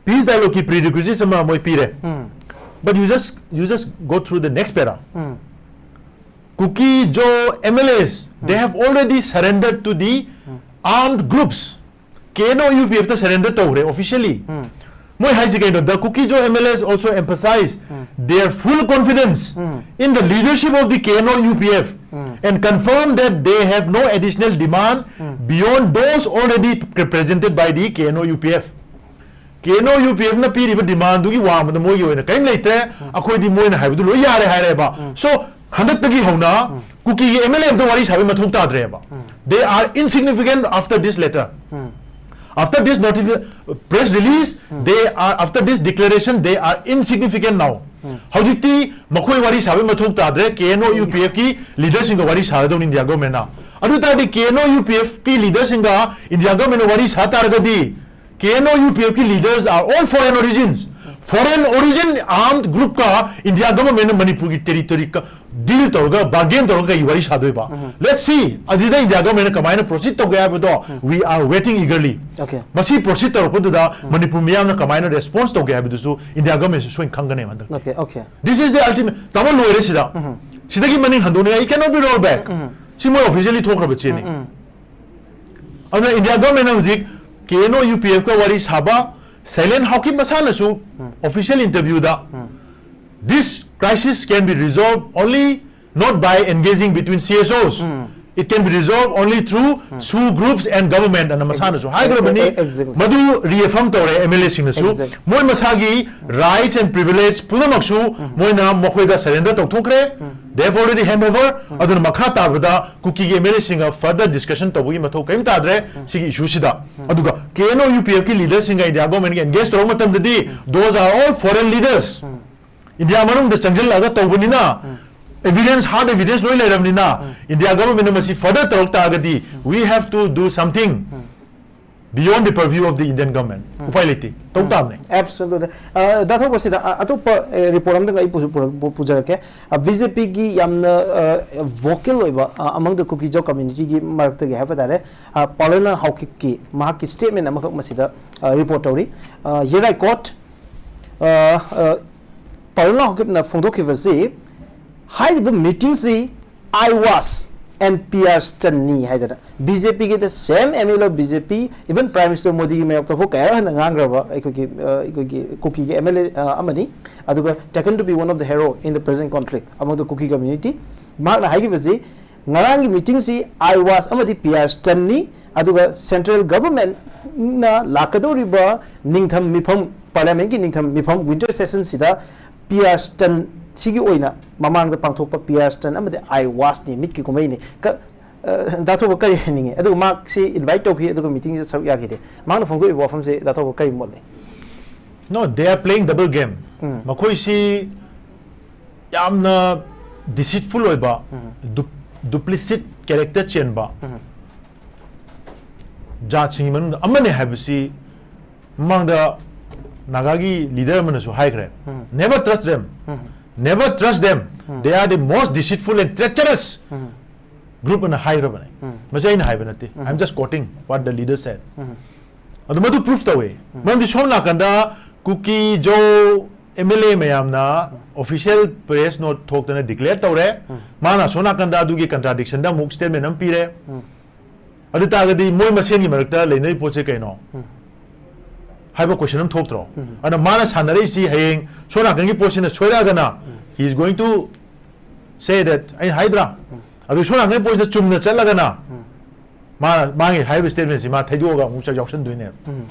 ꯄꯤꯁ ꯗꯥꯏꯂꯣꯒꯀꯤ ꯄ꯭ꯔꯤꯔꯤꯀ꯭ꯋꯤꯖꯤꯠꯁ ꯑꯃ ꯃꯣꯏ ꯄꯤꯔꯦ꯫ But you just, you just go through the next para. Kuki Zo M L As, they have already surrendered to the armed groups. K N O U P F ꯇ surrender ꯇꯧꯈ꯭ꯔꯦ officially. ꯃꯣꯏ ꯍꯥꯏꯁꯦ ꯀꯩꯅꯣ? The Kuki Zo M L As also emphasize their full confidence in the leadership of the K N O U P F and confirm that they have no additional demand beyond those already pre- presented by the K N O U P F. K N O U P F ꯅ ꯄꯤꯔꯤꯕ ꯗꯤꯃꯥꯟꯗꯨꯒꯤ ꯋꯥꯡꯃꯗ ꯃꯣꯏꯒꯤ ꯑꯣꯏꯅ ꯀꯔꯤꯝ ꯂꯩꯇ꯭ꯔꯦ꯫ ꯑꯩꯈꯣꯏꯗꯤ ꯃꯣꯏꯅ ꯍꯥꯏꯕꯗꯨ ꯂꯣꯏ ꯌꯥꯔꯦ ꯍꯥꯏꯔꯦꯕ꯫ So, ꯍꯟꯗꯛꯇꯒꯤ ꯍꯧꯅ ꯀꯨꯀꯤꯒꯤ M L A ꯑꯝꯇ ꯋꯥꯔꯤ ꯁꯥꯕꯒꯤ ꯃꯊꯧ ꯇꯥꯗ꯭ꯔꯦꯕ꯫ They are insignificant after this letter. After this notifi- press release, they are, after this declaration, they are insignificant now. ꯍꯧꯖꯤꯛꯇꯤ ꯃꯈꯣꯏ ꯋꯥꯔꯤ ꯁꯥꯕꯒꯤ ꯃꯊꯧ ꯇꯥꯗ꯭ꯔꯦ꯫ K N O U P F ꯀꯤ ꯂꯤꯗꯔꯁꯤꯡꯒ ꯋꯥꯔꯤ ꯁꯥꯒꯗꯧꯅꯤ ꯏꯟꯗꯤꯌꯥ ꯒꯣꯔꯃꯦꯟꯅ꯫ ꯑꯗꯨ ꯇꯥꯔꯗꯤ K N O U P F ꯀꯤ ꯂꯤꯗꯔꯁꯤꯡꯒ ꯏꯟꯗꯤꯌꯥ ꯒꯣꯔꯃꯦꯟꯅ ꯋꯥꯔꯤ ꯁꯥ ꯇꯥꯔꯒꯗꯤ, K N O U P F ꯀꯤ leaders are all foreign origins. Foreign origin armed group ꯀ ꯏꯟꯗꯤꯌꯥ ꯒꯣꯔꯃꯦꯟꯅ ꯃꯅꯤꯄꯨꯔꯒꯤ ꯇꯦꯔꯤꯇꯣꯔꯤ ꯗꯤꯜ ꯇꯧꯔꯒ, ꯕꯥꯔꯒꯦꯟ ꯇꯧꯔꯒ ꯀꯩ ꯋꯥꯔꯤ ꯁꯥꯗꯣꯏꯕ? Let's see, ꯑꯗꯨꯗ ꯏꯟꯗꯤꯌꯥ ꯒꯣꯔꯃꯦꯟꯅ ꯀꯃꯥꯏꯅ ꯄ꯭ꯔꯣꯁꯤꯠ ꯇꯧꯒꯦ ꯍꯥꯏꯕꯗꯣ, we are waiting eagerly. Okay. ꯃꯁꯤ ꯄ꯭ꯔꯣꯁꯤꯠ ꯇꯧꯔꯛꯄꯗꯨꯗ ꯃꯅꯤꯄꯨꯔ ꯃꯤꯌꯥꯝꯅ ꯀꯃꯥꯏꯅ ꯔꯦꯁꯄꯣꯟꯁ ꯇꯧꯒꯦ ꯍꯥꯏꯕꯗꯨꯁꯨ ꯏꯟꯗꯤꯌꯥ ꯒꯣꯔꯃꯦꯟꯁꯨ ꯁꯣꯏꯅ ꯈꯪꯒꯅꯦꯕ ꯍꯟꯗꯛ꯫ Okay, okay. This is the ultimate. ꯇꯥꯃꯣ, ꯂꯣꯏꯔꯦ ꯁꯤꯗ꯫ ꯁꯤꯗꯒꯤ ꯃꯅꯤꯡ ꯍꯟꯗꯣꯛꯅꯤꯡꯉꯥꯏ, it cannot be rolled back. ꯁꯤ ꯃꯣꯏ ꯑꯣꯐꯤꯁꯤꯌꯦꯜꯂꯤ ꯊꯣꯛꯈ꯭ꯔꯕ ꯆꯦꯅꯤ꯫ ꯑꯗꯨꯅ ꯏꯟꯗꯤꯌꯥ ꯒꯣꯔꯃꯦꯟꯅ ꯍꯧꯖꯤꯛ K N O U P F ꯀ ꯋꯥꯔꯤ ꯁꯥꯕ, ꯁꯥꯏꯂꯦꯟ ꯍꯥꯎꯀꯤꯞ ꯃꯁꯥꯅꯁꯨ ꯑꯣꯐꯤꯁꯤꯌꯦꯜ ꯏꯟꯇꯔꯚ꯭ꯌꯨꯗ, "This crisis can be resolved only not by engaging between C S Os. It can be resolved only through SoO groups and government," ꯑꯅ ꯃꯁꯥꯅꯁꯨ ꯍꯥꯏꯈ꯭ꯔꯕꯅꯤ꯫ E- e- exactly. ꯃꯗꯨ ꯔꯤꯑꯦꯐꯔꯝ ꯇꯧꯔꯦ M L ꯑꯦꯁꯤꯡꯅꯁꯨ꯫ Exactly. ꯃꯣꯏ ꯃꯁꯥꯒꯤ rights and privilege ꯄꯨꯝꯅꯃꯛꯁꯨ ꯃꯣꯏꯅ ꯃꯈꯣꯏꯗ surrender ꯇꯧꯊꯣꯛꯈ꯭ꯔꯦ꯫ They have already hand over. ꯑꯗꯨꯅ ꯃꯈꯥ ꯇꯥꯕꯗ ꯀꯨꯀꯤꯒꯤ M L A ꯁꯤꯡꯒ further discussion ꯇꯧꯕꯒꯤ ꯃꯊꯧ ꯀꯔꯤꯝ ꯇꯥꯗ꯭ꯔꯦ ꯁꯤꯒꯤ issue ꯁꯤꯗ꯫ ꯑꯗꯨꯒ K N O U P F ꯀꯤ leader ꯁꯤꯡꯒ India government ꯒ engage ꯇꯧꯔꯛꯄ ꯃꯇꯝꯗꯗꯤ, those are all foreign leaders. India ꯃꯅꯨꯡꯗ ꯆꯪꯁꯤꯜꯂꯛꯑꯒ ꯇꯧꯕꯅꯤꯅ, evidence, hard evidence ꯂꯣꯏ ꯂꯩꯔꯕꯅꯤꯅ, India government ꯅ ꯃꯁꯤ further ꯇꯧꯔꯛ ꯇꯥꯔꯒꯗꯤ, we have to do something beyond the purview of the Indian government. ꯎꯄꯥꯏ ꯂꯩꯇꯦ, ꯇꯧ ꯇꯥꯕꯅꯦ꯫ Absolutely. ꯗꯥ ꯊꯣꯛꯄꯁꯤꯗ ꯑꯇꯣꯞꯄ ꯔꯤꯄꯣꯔꯠ ꯑꯃꯗꯒ ꯑꯩ ꯄꯨꯖꯔꯛꯀꯦ꯫ B J P ꯒꯤ ꯌꯥꯝꯅ vocal ꯑꯣꯏꯕ among the Kuki Zo community ꯒꯤ ꯃꯔꯛꯇꯒꯤ ꯍꯥꯏꯕ ꯇꯥꯔꯦ, ꯄꯥꯎꯂꯦꯅ ꯍꯥꯎꯀꯤꯞꯀꯤ ꯃꯍꯥꯛꯀꯤ statement ꯑꯃꯈꯛ ꯃꯁꯤꯗ ꯔꯤꯄꯣꯔꯠ ꯇꯧꯔꯤ꯫ Here I quote, ꯄꯥꯎꯂꯦꯅ ꯍꯥꯎꯀꯤꯞꯅ ꯐꯣꯡꯗꯣꯛꯈꯤꯕꯁꯤ, ꯍꯥꯏꯔꯤꯕ meeting ꯁꯤ I was and P R stunt ꯅꯤ ꯍꯥꯏꯗꯅ, B J P ꯒꯤ the same M L A of B J P, even Prime Minister ꯃꯣꯗꯤꯒꯤ ꯃꯥꯌꯣꯛꯇ ꯐꯥꯎ ꯀꯌꯥꯔꯛ ꯍꯟꯅ ꯉꯥꯡꯈ꯭ꯔꯕ ꯑꯩꯈꯣꯏꯒꯤ ꯑꯩꯈꯣꯏꯒꯤ ꯀꯨꯀꯤꯒꯤ M L A ꯑꯃꯅꯤ꯫ ꯑꯗꯨꯒ taken to be one of the hero in the present conflict among the Kuki community꯫ ꯃꯍꯥꯛꯅ ꯍꯥꯏꯈꯤꯕꯁꯤ, ꯉꯔꯥꯡꯒꯤ meeting ꯁꯤ I was ꯑꯃꯗꯤ P R stunt ꯅꯤ꯫ ꯑꯗꯨꯒ central government ꯅ ꯂꯥꯛꯀꯗꯧꯔꯤꯕ ꯅꯤꯡꯊꯝ ꯃꯤꯐꯝ, parliament ꯀꯤ ꯅꯤꯡꯊꯝ ꯃꯤꯐꯝ winter session ꯁꯤꯗ P R stunt ꯁꯤꯒꯤ ꯑꯣꯏꯅ ꯃꯃꯥꯡꯗ ꯄꯥꯡꯊꯣꯛꯄ P R stunt ꯑꯃꯗꯤ I was ꯅꯤ, ꯃꯤꯠꯀꯤ ꯀꯨꯝꯍꯩꯅꯤ꯫ ꯗꯥ ꯊꯣꯛꯄ ꯀꯔꯤ ꯍꯥꯏꯅꯤꯡꯉꯤ? ꯑꯗꯨꯒ ꯃꯍꯥꯛꯁꯤ invite ꯇꯧꯈꯤ, ꯑꯗꯨꯒ meeting ꯁꯤꯗ ꯁꯔꯨꯛ ꯌꯥꯈꯤꯗꯦ꯫ ꯃꯍꯥꯛꯅ ꯐꯣꯡꯗꯣꯛꯏꯕ ꯋꯥꯐꯝꯁꯦ ꯗꯥ ꯊꯣꯛꯄ ꯀꯔꯤ ꯃꯣꯠ ꯂꯩ? No, they are playing double game. ꯃꯈꯣꯏꯁꯤ ꯌꯥꯝꯅ deceitful ꯑꯣꯏꯕ, du- duplicit character ꯆꯦꯟꯕ ꯖꯥꯠꯁꯤꯡꯒꯤ ꯃꯅꯨꯡꯗ ꯑꯃꯅꯤ ꯍꯥꯏꯕꯁꯤ ꯃꯃꯥꯡꯗ ꯅꯥꯒꯥꯒꯤ leader ꯑꯃꯅꯁꯨ ꯍꯥꯏꯈ꯭ꯔꯦ, "Never trust them, never trust them, they are the most deceitful and treacherous group" ꯑꯅ ꯍꯥꯏꯈ꯭ꯔꯕꯅꯦ꯫ ꯃꯁꯤ ꯑꯩꯅ ꯍꯥꯏꯕ ꯅꯠꯇꯦ, I am just quoting what the leader said. ꯑꯗꯨ ꯃꯗꯨ proof ꯇꯧꯋꯦ꯫ ꯃꯔꯝꯗꯤ ꯁꯣꯝ ꯅꯥꯀꯟꯗ ꯀꯨꯀꯤ ꯖꯣ M L A ꯃꯌꯥꯝꯅ official press note ꯊꯣꯛꯇꯅ declare ꯇꯧꯔꯦ꯫ ꯃꯥꯅ ꯁꯣꯝ ꯅꯥꯀꯟꯗ ꯑꯗꯨꯒꯤ contradiction ꯗ ꯑꯃꯨꯛ statement ꯑꯃ ꯄꯤꯔꯦ꯫ ꯑꯗꯨ ꯇꯥꯔꯒꯗꯤ ꯃꯣꯏ ꯃꯁꯦꯟꯒꯤ ꯃꯔꯛꯇ ꯂꯩꯅꯔꯤ ꯄꯣꯠꯁꯦ ꯀꯩꯅꯣ ꯍꯥꯏꯕ question ꯑꯃ ꯊꯣꯛꯇ꯭ꯔꯣ? ꯑꯗꯨꯅ ꯃꯥꯅ ꯁꯥꯟꯅꯔꯛꯏꯁꯤ ꯍꯌꯦꯡ ꯁꯣꯝ ꯅꯥꯀꯟꯒꯤ ꯄꯣꯠꯁꯤꯅ ꯁꯣꯏꯔꯛꯑꯒꯅ, he is going to say that, ꯑꯩꯅ ꯍꯥꯏꯗ꯭ꯔꯥ? ꯑꯗꯨ ꯁꯣꯝ ꯅꯥꯀꯟꯒꯤ ꯄꯣꯠꯁꯤꯗ ꯆꯨꯝꯅ ꯆꯠꯂꯒꯅ ꯃꯥꯅ ꯃꯥꯒꯤ ꯍꯥꯏꯔꯤꯕ statement ꯁꯤ ꯃꯥ ꯊꯩꯗꯣꯛꯑꯒ ꯑꯃꯨꯛ ꯆꯠ- ꯌꯥꯎꯁꯟꯗꯣꯏꯅꯦꯕ꯫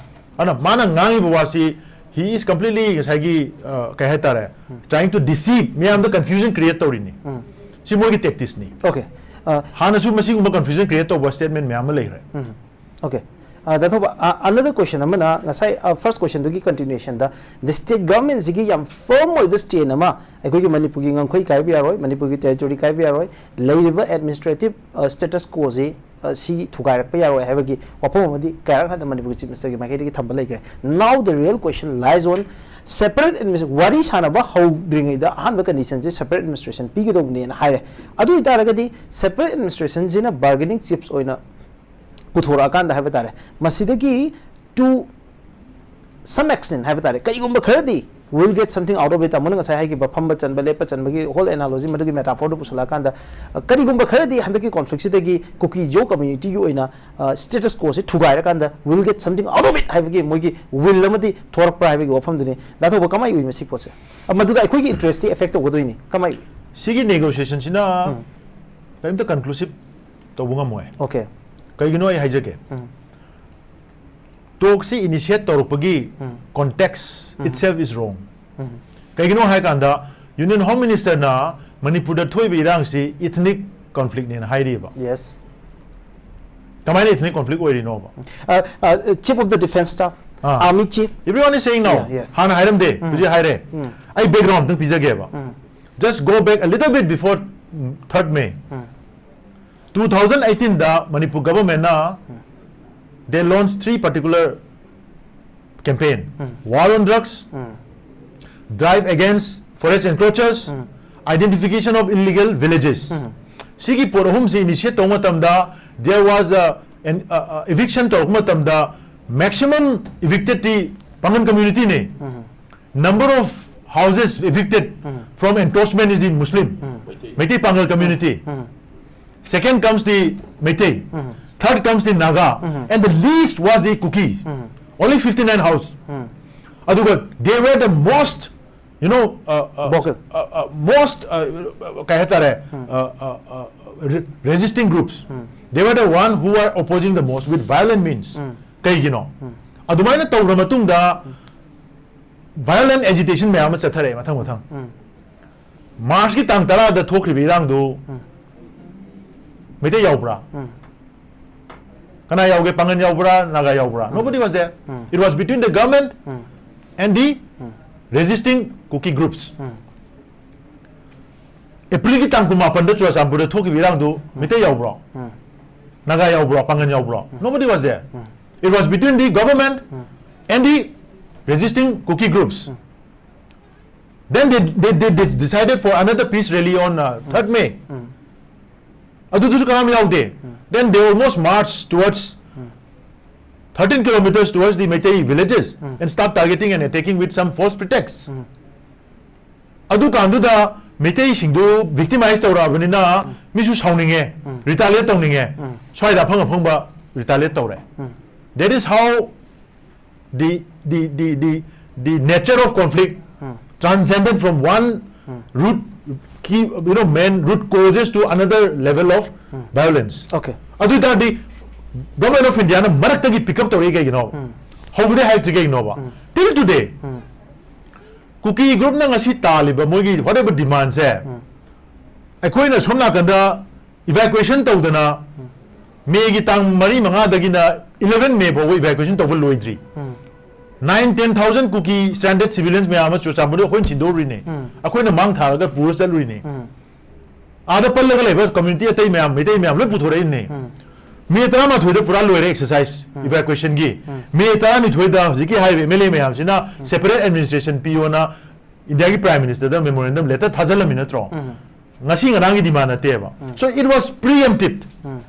ꯑꯗꯨꯅ ꯃꯥꯅ ꯉꯥꯡꯉꯤꯕ ꯋꯥꯁꯤ He is completely ꯉꯁꯥꯏꯒꯤ ꯑ, ꯀꯩ ꯍꯥꯏꯇꯥꯔꯦ, trying to deceive, ꯃꯌꯥꯝꯗ confusion create ꯇꯧꯔꯤꯅꯤ꯫ ꯎꯝ꯫ ꯁꯤ ꯃꯣꯏꯒꯤ tactics ꯅꯤ꯫ Okay. Uh, ꯍꯥꯟꯅꯁꯨ ꯃꯁꯤꯒꯨꯝꯕ confusion create ꯇꯧꯕ statement ꯃꯌꯥꯝ ꯑꯃ ꯂꯩꯈ꯭ꯔꯦ꯫ Okay. Uh, ꯗꯥ ꯊꯧꯕ, uh, another question ꯑꯃꯅ ꯉꯁꯥꯏ uh, first question ꯗꯨꯒꯤ continuation the the state government ꯁꯤꯒꯤ ꯌꯥꯝ firm ꯑꯣꯏꯕ stand ꯑꯃ ꯑꯩꯈꯣꯏꯒꯤ ꯃꯅꯤꯄꯨꯔꯒꯤ ꯉꯝꯈꯩ ꯀꯥꯏꯕ ꯌꯥꯔꯣꯏ, ꯃꯅꯤꯄꯨꯔꯒꯤ territory ꯀꯥꯏꯕ ꯌꯥꯔꯣꯏ, ꯂꯩꯔꯤꯕ administrative uh, status quo ꯁꯤ uh, ꯁꯤ ꯊꯨꯒꯥꯏꯔꯛꯄ ꯌꯥꯔꯣꯏ ꯍꯥꯏꯕꯒꯤ ꯋꯥꯐꯝ ꯑꯃꯗꯤ ꯀꯌꯥꯔꯛ ꯍꯟꯅ ꯃꯅꯤꯄꯨꯔꯒꯤ Chief Minister ꯒꯤ ꯃꯥꯏꯀꯩꯗꯒꯤ ꯊꯝꯕ ꯂꯩꯈ꯭ꯔꯦ꯫ Now the real question lies on separate administration, ꯋꯥꯔꯤ ꯁꯥꯟꯅꯕ ꯍꯧꯗ꯭ꯔꯤꯉꯩꯗ ꯑꯍꯥꯟꯕ condition ꯁꯦ separate administration ꯄꯤꯒꯗꯧꯕꯅꯦꯅ ꯍꯥꯏꯔꯦ꯫ ꯑꯗꯨ ꯑꯣꯏꯇꯥꯔꯒꯗꯤ separate administration ꯁꯤꯅ bargaining chips ꯑꯣꯏꯅ ꯄꯨꯊꯣꯔꯛꯑꯀꯥꯟꯗ ꯍꯥꯏꯕ ꯇꯥꯔꯦ, ꯃꯁꯤꯗꯒꯤ to some extent ꯍꯥꯏꯕ ꯇꯥꯔꯦ, ꯀꯔꯤꯒꯨꯝꯕ ꯈꯔꯗꯤ will get something out of it꯫ ꯇꯥꯃꯣꯅ ꯉꯁꯥꯏ ꯍꯥꯏꯈꯤꯕ ꯐꯝꯕ ꯆꯟꯕ, ꯂꯦꯞꯄ ꯆꯟꯕꯒꯤ whole analogy, ꯃꯗꯨꯒꯤ metaphor ꯗꯨ ꯄꯨꯁꯜꯂꯛꯑꯀꯥꯟꯗ, ꯑ, ꯀꯔꯤꯒꯨꯝꯕ ꯈꯔꯗꯤ ꯍꯟꯗꯛꯀꯤ conflict ꯁꯤꯗꯒꯤ ꯀꯨꯀꯤ ꯖꯣ community ꯒꯤ ꯑꯣꯏꯅ, ꯑ, status quo ꯁꯤ ꯊꯨꯒꯥꯏꯔꯀꯥꯟꯗ will get something out of it ꯍꯥꯏꯕꯒꯤ ꯃꯣꯏꯒꯤ will ꯑꯃꯗꯤ ꯊꯣꯔꯛꯄ꯭ꯔꯥ ꯍꯥꯏꯕꯒꯤ ꯋꯥꯐꯝꯗꯨꯅꯤ꯫ ꯗꯥ ꯊꯧꯕ, ꯀꯃꯥꯏ ꯎꯏ ꯃꯁꯤ ꯄꯣꯠꯁꯦ? ꯑ, ꯃꯗꯨꯗ ꯑꯩꯈꯣꯏꯒꯤ interest ꯇꯤ affect ꯇꯧꯒꯗꯣꯏꯅꯤ꯫ ꯀꯃꯥꯏ ꯎꯏ? ꯁꯤꯒꯤ negotiation ꯁꯤꯅ ꯀꯔꯤꯝꯇ conclusive ꯇꯧꯕ ꯉꯝꯃꯣꯏ꯫ Okay. ꯀꯩꯒꯤꯅꯣ ꯑꯩ ꯍꯥꯏꯖꯒꯦ꯫ ꯎꯝ꯫ Talk ꯁꯤ initiate ꯇꯧꯔꯛꯄꯒꯤ context itself is wrong꯫ ꯎꯝ꯫ ꯀꯩꯒꯤꯅꯣ ꯍꯥꯏ ꯀꯥꯟꯗ Union Home Minister ꯅ ꯃꯅꯤꯄꯨꯔꯗ ꯊꯣꯛꯏꯕ ꯏꯔꯥꯡꯁꯤ ethnic conflict ꯅꯦꯅ ꯍꯥꯏꯔꯤꯕ꯫ Yes. ꯀꯃꯥꯏꯅ ethnic conflict ꯑꯣꯏꯔꯤꯅꯣꯕ? Uh, uh, Chief of the Defence Staff, ah. Army Chief. Everyone is saying now. Yeah, yes. ꯍꯥꯟꯅ ꯍꯥꯏꯔꯝꯗꯦ, ꯍꯧꯖꯤꯛ ꯍꯥꯏꯔꯦ꯫ ꯎꯝ꯫ ꯑꯩ background ꯑꯝꯇꯪ ꯄꯤꯖꯒꯦꯕ꯫ ꯎꯝ꯫ Just go back a little bit before, um, third May꯫ Um. Two thousand eighteen the Manipur government ꯅ they launched three particular campaign: um. War on Drugs, um. Drive Against Forest Encroachers, um. Identification of Illegal Villages꯫ ꯎꯝ꯫ ꯁꯤꯒꯤ ꯄꯣꯠ ꯑꯍꯨꯝꯁꯤ initiate ꯇꯧꯕ ꯃꯇꯝꯗ there was a, an, a, a eviction ꯇꯧꯔꯛꯄ ꯃꯇꯝꯗ maximum evicted T ꯄꯥꯡꯒꯜ community ꯅꯤ꯫ ꯎꯝ꯫ Number of houses evicted um. from encroachment is the Muslim, ꯎꯝ꯫ ꯃꯩꯇꯩ ꯄꯥꯡꯒꯜ community꯫ Um. Second comes the Meitei. Um. Third comes the Naga. Um. And the least was the Kuki. Um. Only fifty-nine house. ꯎꯝ꯫ ꯑꯗꯨꯒ they were the most, you know, uh, uh, Vocal. Uh, uh, most, uh, ꯀꯩ ꯍꯥꯏꯇꯥꯔꯦ, uh, uh, uh, re- resisting groups. Um. They were the one who were opposing the most with violent means. ꯎꯝ꯫ ꯀꯩꯒꯤꯅꯣ? ꯎꯝ꯫ ꯑꯗꯨꯃꯥꯏꯅ ꯇꯧꯔ ꯃꯇꯨꯡꯗ Violent agitation ꯃꯌꯥꯝ ꯑꯃ ꯆꯠꯊꯔꯛꯑꯦ ꯃꯊꯪ ꯃꯊꯪ꯫ ꯎꯝ꯫ ꯃꯥꯔꯆꯀꯤ ꯇꯥꯡ ꯇꯔꯥꯗ ꯊꯣꯛꯈꯤꯕ ꯏꯔꯥꯡꯗꯨ ꯎꯝ꯫ ꯃꯩꯇꯩ ꯌꯥꯎꯕ꯭ꯔꯥ? ꯎꯝ꯫ ꯀꯅꯥ ꯌꯥꯎꯒꯦ? ꯄꯥꯡꯒꯟ ꯌꯥꯎꯕ꯭ꯔꯥ? ꯅꯥꯒꯥ ꯌꯥꯎꯕ꯭ꯔꯥ? ꯎꯝ꯫ Nobody was there. Um. It was between the government um. and the um. Resisting Kuki groups. ꯎꯝ꯫ ꯑꯦꯄ꯭ꯔꯤꯜꯒꯤ ꯇꯥꯡ ꯀꯨꯟꯃꯥꯄꯟꯗ ꯆꯨꯔꯥꯆꯥꯟꯄꯨꯔꯗ ꯊꯣꯛꯈꯤꯕ ꯏꯔꯥꯡꯗꯨ ꯎꯝ꯫ ꯃꯩꯇꯩ ꯌꯥꯎꯕ꯭ꯔꯣ? ꯎꯝ꯫ ꯅꯥꯒꯥ ꯌꯥꯎꯕ꯭ꯔꯣ? ꯄꯥꯡꯒꯟ ꯌꯥꯎꯕ꯭ꯔꯣ? ꯎꯝ꯫ Nobody was there. Um. It was between the government um. and the resisting Kuki groups. Um. Then they, they, they, they decided for another peace rally on uh, third May. ꯎꯝ꯫ ꯑꯗꯨꯗꯨꯁꯨ ꯀꯅꯥꯝ ꯌꯥꯎꯗꯦ꯫ ꯎꯝ꯫ Then they almost marched towards um. thirteen kilometers towards the Meitei villages um. and start targeting and attacking with some false pretexts. Um. ꯑꯗꯨꯀꯥꯟꯗꯨꯗ ꯃꯩꯇꯩꯁꯤꯡꯗꯨ victimize ꯇꯧꯔꯛꯑꯕꯅꯤꯅ ꯎꯝ꯫ ꯃꯤꯁꯨ ꯁꯥꯎꯅꯤꯡꯉꯦ, ꯎꯝ꯫ Retaliate ꯇꯧꯅꯤꯡꯉꯦ, ꯎꯝ꯫ ꯁ꯭ꯋꯥꯏꯗ ꯑꯐꯪ ꯑꯐꯪꯕ retaliate ꯇꯧꯔꯦ꯫ ꯎꯝ꯫ That is how the, the, the, the, the nature of conflict um. Transcended from one um. Root key, you know, main root causes to another level of um. Violence. Okay. ꯑꯗꯨ ꯑꯣꯏ ꯇꯥꯔꯗꯤ Government of Indiaꯅ ꯃꯔꯛꯇꯒꯤ pick up ꯇꯧꯔꯛꯏ ꯀꯩꯒꯤꯅꯣ? ꯎꯝ꯫ ꯍꯧꯕꯗꯩ ꯍꯥꯏꯔꯛꯇ꯭ꯔꯤ ꯀꯩꯒꯤꯅꯣꯕ? ꯎꯝ꯫ Till today, ꯎꯝ꯫ ꯀꯨꯀꯤ groupꯅ ꯉꯁꯤ ꯇꯥꯜꯂꯤꯕ ꯃꯣꯏꯒꯤ whatever demandꯁꯦ ꯎꯝ꯫ ꯑꯩꯈꯣꯏꯅ ꯁꯣꯝ ꯅꯥꯀꯟꯗ evacuation ꯇꯧꯗꯅ ꯎꯝ꯫ Mayꯒꯤ ꯇꯥꯡ ꯃꯔꯤ ꯃꯉꯥꯗꯒꯤꯅ eleven May ꯐꯥꯎꯕ evacuation ꯇꯧꯕ ꯂꯣꯏꯗ꯭ꯔꯤ꯫ ꯎꯝ꯫ Nine, ten thousand Kuki stranded civilians ꯃꯌꯥꯝ ꯑꯃ ꯆꯨꯔꯆꯥꯟꯄꯨꯔꯗ ꯑꯩꯈꯣꯏꯅ ꯊꯤꯟꯗꯣꯛꯎꯔꯤꯅꯦ꯫ ꯎꯝ꯫ ꯑꯩꯈꯣꯏꯅ ꯃꯥꯡ ꯊꯥꯔꯒ ꯄꯨꯔ ꯆꯠꯂꯨꯔꯤꯅꯦ꯫ ꯎꯝ꯫ ꯑꯥꯗ ꯄꯜꯂꯒ ꯂꯩꯕ community ꯑꯇꯩ ꯃꯌꯥꯝ, ꯃꯩꯇꯩ ꯃꯌꯥꯝ ꯂꯣꯏ ꯄꯨꯊꯣꯔꯛꯏꯅꯦ꯫ ꯎꯝ꯫ May ꯇꯔꯥꯃꯥꯊꯣꯏꯗ ꯄꯨꯔꯥ ꯂꯣꯏꯔꯦ exercise ꯎꯝ꯫ Evacuationꯒꯤ꯫ ꯎꯝ꯫ May ꯇꯔꯥꯅꯤꯊꯣꯏꯗ ꯍꯧꯖꯤꯛꯀꯤ ꯍꯥꯏꯔꯤꯕ MLA ꯃꯌꯥꯝꯁꯤꯅ ꯎꯝ꯫ Separate administration ꯄꯤꯌꯣꯅ Indiaꯒꯤ Prime Ministerꯗ memorandum letter ꯊꯥꯖꯤꯜꯂꯝꯃꯤ ꯅꯠꯇ꯭ꯔꯣ? ꯎꯝ꯫ ꯉꯁꯤ ꯉꯔꯥꯡꯒꯤ demand ꯅꯠꯇꯦꯕ꯫ ꯎꯝ꯫ So it was preempted. ꯎꯝ꯫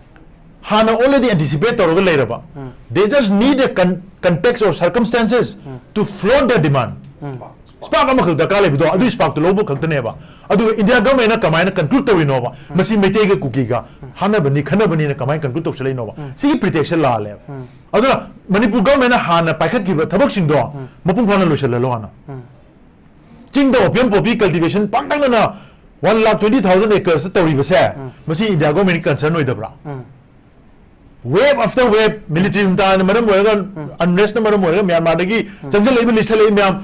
ꯍꯥꯟꯅ already anticipate ꯇꯧꯔꯒ ꯂꯩꯔꯕ꯫ ꯎꯝ꯫ They just need a con-, context or circumstances um. To float their demand. Um. Spark ꯑꯃꯈꯛ ꯗꯔꯀꯥꯔ ꯂꯩꯕꯗꯣ, ꯑꯗꯨꯒꯤ sparkꯇꯨ ꯂꯧꯕ ꯈꯛꯇꯅꯦꯕ꯫ ꯑꯗꯨꯒ India governmentꯅ ꯀꯃꯥꯏꯅ conclude ꯇꯧꯔꯤꯅꯣꯕ? ꯎꯝ꯫ ꯃꯁꯤ ꯃꯩꯇꯩꯒ ꯀꯨꯀꯤꯒ ꯎꯝ꯫ ꯍꯥꯠꯅꯕꯅꯤ, ꯈꯠꯅꯕꯅꯤꯅ ꯀꯃꯥꯏꯅ conclude ꯇꯧꯁꯜꯂꯛꯏꯅꯣꯕ? ꯎꯝ꯫ ꯁꯤꯒꯤ pretextꯁꯦ ꯂꯥꯜꯂꯦꯕ꯫ ꯎꯝ꯫ ꯑꯗꯨꯅ ꯃꯅꯤꯄꯨꯔ governmentꯅ ꯍꯥꯟꯅ ꯄꯥꯏꯈꯠꯈꯤꯕ ꯊꯕꯛꯁꯤꯡꯗꯣ ꯎꯝ꯫ ꯃꯄꯨꯡ ꯐꯥꯅ ꯂꯣꯏꯁꯤꯜꯍꯜꯂꯣ ꯍꯥꯟꯅ꯫ ꯎꯝ꯫ ꯆꯤꯡꯗ opium poppy cultivation ꯄꯥꯛꯇꯛꯅꯅ one lakh twenty thousand acres ꯇꯧꯔꯤꯕꯁꯦ, ꯎꯝ꯫ ꯃꯁꯤ India governmentꯀꯤ concern ꯑꯣꯏꯗꯕ꯭ꯔꯥ? ꯎꯝ꯫ Wave after wave, military juntana ꯃꯔꯝ ꯑꯣꯏꯔꯒ, ꯎꯝ꯫ Unrestꯅ ꯃꯔꯝ ꯑꯣꯏꯔꯒ ꯃ꯭ꯌꯥꯟꯃꯥꯔꯗꯒꯤ ꯎꯝ꯫ ꯆꯪꯁꯤꯜꯂꯛꯏꯕ, ꯂꯤꯁꯜꯂꯛꯏ ꯃꯌꯥꯝ,